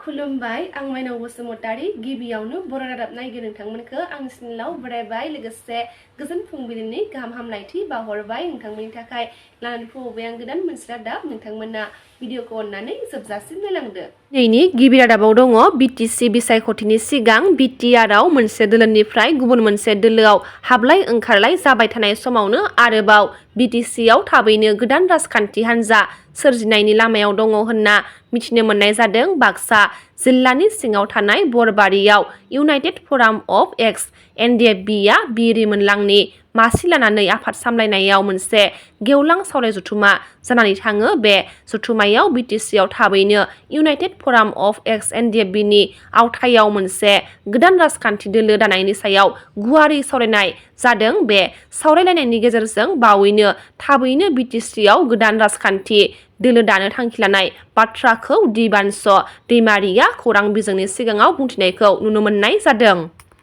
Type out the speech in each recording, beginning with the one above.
खुलुमबाय आं माइनाव बसुमतारी गिबियावनो बर'र नायगिर नोंथांमोनखौ आंनि चेनेलाव बरायबाय लोगोसे गोजोन फुंबिलिनि गाहाम हामलायथि बावहरबाय नोंथांमोननि थाखाय लानानै फैबाय आं गोदान मोनसे रादाब नोंथांमोना भिडिअखौ अननानै जोबजासिम नायलांदो। दिनैनि गिबि रादाबाव दङ बिटिसि बिसायख'थिनि सिगां बिटिआरआव मोनसे दोलोनिफ्राय गुबुन मोनसे दोलोआव हाबलाय ओंखारलाय जाबाय थानाय समावनो आरोबाव बिटिसिआव थाबैनो गोदान राजखान्थि हान्जा सोरजिनायनि लामायाव दङ होनना मिथिनो मोननाय जादों। बाक्सा जिल्लानि सिङाव थानाय बर'बारियाव इउनाइटेड फराम अफ एक्स एनडिएफबिआ बिरिमोनलांनि मासि लानानै आफाद सामलायनायाव मोनसे गेवलां सावराय जथुमा जानानै थाङो। बे जथुमायाव बिटिसिआव थाबैनो इउनाइटेड फराम अफ एक्स एनडिएफबिनि आवथायाव मोनसे गोदान राजखान्थि दोलो दानायनि सायाव गुवारै सावरायनाय जादों। बे सावरायलायनायनि गेजेरजों बावैनो थाबैनो बिटिसिआव गोदान राजखान्थि दोलो दानो थांखि लानाय बाथ्राखौ दिबानस दैमारिया खौरां बिजोंनि सिगाङाव बुंथिनायखौ नुनो मोननाय जादों।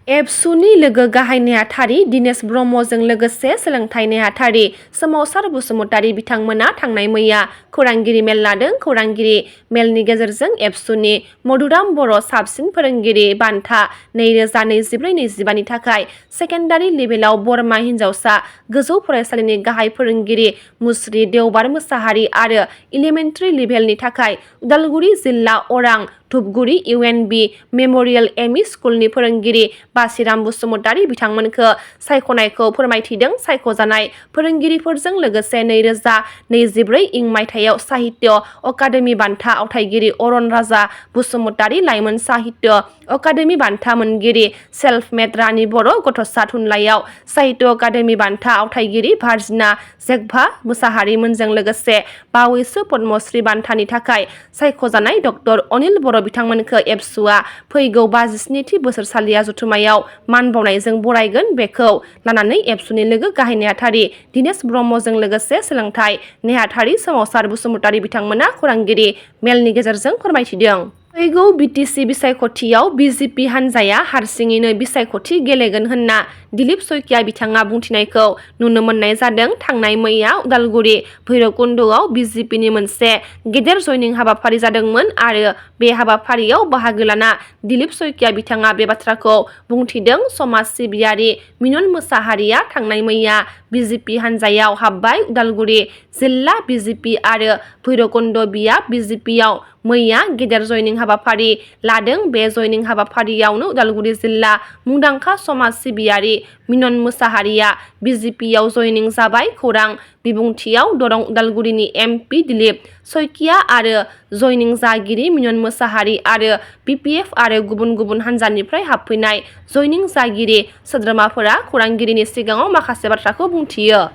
एबसुनि लोगो गाहाय नेहाथारि दिनेश ब्रह्मजों लोगोसे सोलोंथाइ नेहाथारि सोमावसार बसुमतारी बिथांमोना थांनाय मैया खौरांगिरि मेल लादों। खौरांगिरि मेलनि गेजेरजों एबसुनि मधुराम बर' साबसिन फोरोंगिरि बान्था 2024-25 नि थाखाय सेकेन्डारि लेभेलाव बरमा हिन्जावसा गोजौ फरायसालिनि गाहाय फोरोंगिरि मुस्रि देवबार मोसाहारि आरो इलिमेन्टारि लेभेलनि थाखाय उदालगुरि जिल्ला अरां धुपगुरि इउएनबि मेम'रियेल एमइ स्कुलनि फोरोंगिरि बासिराम बसुमतारी बिथांमोनखौ सायख'नायखौ फोरमायथिदों। सायख'जानाय फोरोंगिरिफोरजों लोगोसे 2024 इं मायथाइयाव साहित्य अकादेमि बान्था आवथायगिरि अरन राजा बसुमतारी, लाइमोन साहित्य अकादेमि बान्था मोनगिरि सेल्फ मेड रानि बर', गथ'सा थुनलाइयाव साहित्य अकादेमि बान्था आवथायगिरि भार्जिना जेकभा मोसाहारिमोनजों लोगोसे बावैसो पद्मश्री बान्थानि थाखाय सायख'जानाय डक्टर अनिल बर' बिथांमोनखौ एबसुआ फैगौ 57थि बोसोरसालिया जथुमायाव मान बावनायजों बरायगोन। बेखौ लानानै एबसुनि लोगो गाहाय नेहाथारि दिनेश ब्रह्मजों लोगोसे सोलोंथाइ नेहाथारि सोमावसार बसुमतारी बिथांमोना खौरांगिरि मेलनि गेजेरजों फोरमायथिदों। फैगौ बिटिसि बिसायख'थियाव बिजेपि हान्जाया हारसिङैनो बिसायख'थि गेलेगोन होनना दिलीप सयकिया बिथाङा बुंथिनायखौ नुनो मोननाय जादों। थांनाय मैया उदालगुरि भैरबकुन्द'आव बिजेपिनि मोनसे गेदेर जयनिं हाबाफारि जादोंमोन आरो बे हाबाफारियाव बाहागो लाना दिलीप सयकिया बिथाङा बे बाथ्राखौ बुंथिदों। समाज सिबियारि मिनन मोसाहारिया थांनाय मैया बिजेपि हान्जायाव हाबबाय। उदालगुरि जिल्ला बिजेपि आरो भैरबकुन्द बिया बिजेपियाव मैया गेदेर जयनिं हाबाफारि लादों। बे जयनिं हाबाफारियावनो उदालगुरि जिल्ला मुंदांखा समाज सिबियारि मिनन मोसाहारिया बिजेपियाव जयनिं जाबाय। खौरां बिबुंथियाव दरं उदालगुरिनि एमपि दिलीप सयकिया आरो जयनिं जागिरि मिनन मोसाहारि आरो बिपिएफ आरो गुबुन गुबुन हान्जानिफ्राय हाबफैनाय जयनिं जागिरि सोद्रोमाफोरा खौरांगिरिनि सिगाङाव माखासे बाथ्राखौ बुंथियो।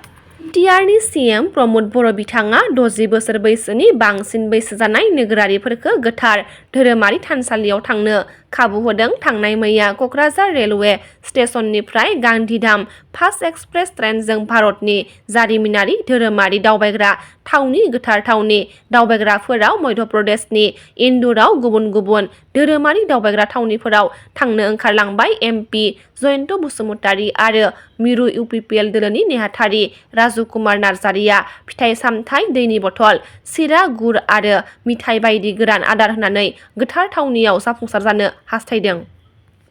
बिटिआरनि सिएम प्रमद बर' बिथाङा 60 बोसोर बैसोनि बांसिन बैसो जानाय नोगोरारिफोरखौ गोथार धोरोमारि थानसालियाव थांनो खाबु होदों। थांनाय मैया क'क्राझार रेलवे स्टेशननिफ्राय गान्धीधाम फास्ट एक्सप्रेस ट्रेनजों भारतनि जारिमिनारि धोरोमारि दावबायग्रा थावनि गोथार थावनि दावबायग्राफोराव मध्य प्रदेशनि इन्दुराव गुबुन गुबुन धोरोमारि दावबायग्रा थावनिफोराव थांनो ओंखारलांबाय। एमपि जयन्त बसुमतारी आरो मिरु इउपिपिएल दोलोनि नेहाथारि राजु कुमार नार्जारिया फिथाइ सामथाइ, दैनि बथल, सिरा, गुर आरो मिथाइ बायदि गोरान आदार होनानै गोथार थावनियाव जाफुंसार जानो हास्थायदों।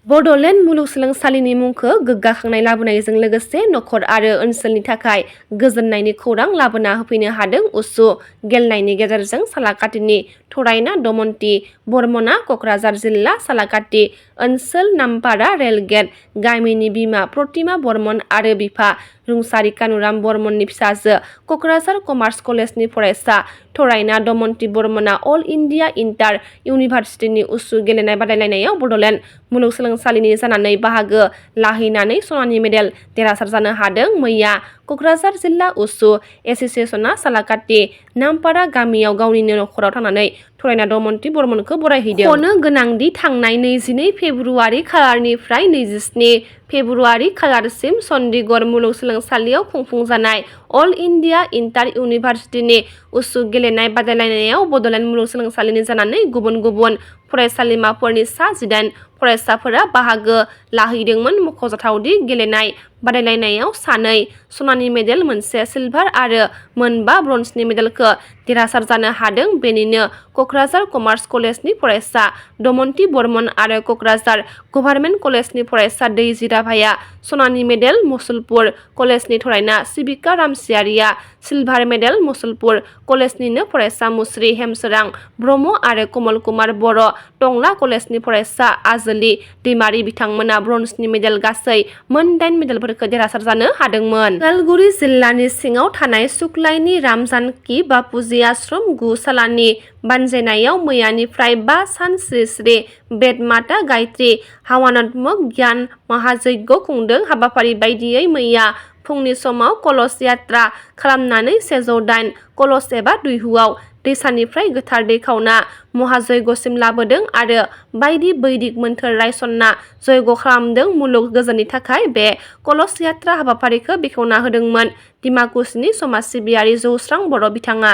बड'लेण्ड मुलुगसोलोंसालिनि मुंखौ गोग्गाखांनाय लाबोनायजों लोगोसे नखर आरो ओनसोलनि थाखाय गोजोननायनि खौरां लाबोना होफैनो हादों। उसु गेलेनायनि गेजेरजों सालाकाटिनि थरायना दमन्ति बर्मना क'क्राझार जिल्ला सालाकाटि ओनसोल नामपारा रेलगेट गामिनि बिमा प्रतिमा बर्मन आरो बिफा रुंसारि कानुराम बर्मननि फिसाजो क'क्राझार कमार्स कलेजनि फरायसा थरायना दमन्ति बर्मना अल इन्डिया इन्टार इउनिभार्सिटिनि उसु गेलेनाय बादायलायनायाव बड'लेण्ड मुलुगसोलोंसालिनि जानानै बाहागो लाहैनानै सनानि मेडेल देरहासार जानो हादों। मैया क'क्राझार जिल्ला उसु एस'सिएशना सालाकाटि नामपारा गामियाव गावनिनो नखराव थांनानै थरायना दमन्ति बर्मनखौ बरायहैदों। मख'नो गोनांदि थांनाय 22 फेब्रुवारि खालारनिफ्राय 27 फेब्रुवारि खालारसिम चन्डीगढ़ मुलुगसोलोंसालियाव खुंफुंजानाय अल इन्डिया इन्टार इउनिभार्सिटिनि उसु गेलेनाय बादायलायनायाव बड'लेण्ड मुलुगसोलोंसालिनि जानानै गुबुन गुबुन फरायसालिमाफोरनि सा 18 फरायसाफोरा बाहागो लाहैदोंमोन। मख'जाथावदि गेलेनाय बादायलायनायाव 2 सनानि मेडेल, 1 सिलभार आरो 5 ब्रन्जनि मेडेलखौ देरहासार जानो हादों। बेनिनो क'क्राझार कमार्स कलेजनि फरायसा दमन्ति बर्मन आरो क'क्राझार गभार्नमेन्ट कलेजनि फरायसा दैजि राभाया सनानि मेडेल, मुसलपुर कलेजनि फरायना सिबिका रामसियारिया सिलभार मेडेल, मुसलपुर कलेजनिनो फरायसा मुस्रि हेमसोरां ब्रह्म आरो कमल कुमार बर' टंला कलेजनि फरायसा आजोलि दैमारि बिथांमोना ब्रन्जनि मेडेल गासै मोन 8 मेडेलफोरखौ देरहासार जानो हादोंमोन। उदालगुरि जिल्लानि सिङाव थानाय सुक्लायनि रामजानकि बापुजि आश्रम 9 सालानि बानजायनायाव मैयानिफ्राय 5 सान श्री श्री बेद माता गायत्री हावानात्मक गियान महायज्ञ खुंदों। हाबाफारि बायदियै मैया फुंनि समाव कलश यात्रा खालामनानै 108 कलश एबा दैहुआव दैसानिफ्राय गोथार दै खावना महायज्ञसिम लाबोदों आरो बायदि बैदिक मोन्थोर रायसनना जयग' खालामदों। मुलुग गोजोननि थाखाय बे कलश यात्रा हाबाफारिखौ बेखेवना होदोंमोन डिमाकुसिनि समाज सिबियारि जौस्रां बर' बिथाङा।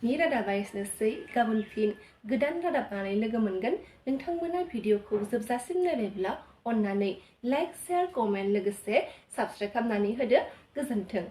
नि रादाबा एसेनोसै। गाबोन फिन गोदान रादाब लानानै लोगो मोनगोन। नोंथांमोना भिडिअखौ जोबजासिम नायबायब्ला अन्नानै लाइक, शेयार, कमेन्ट लोगोसे साबस्क्राइब खालामनानै होदो। गोजोन्थों।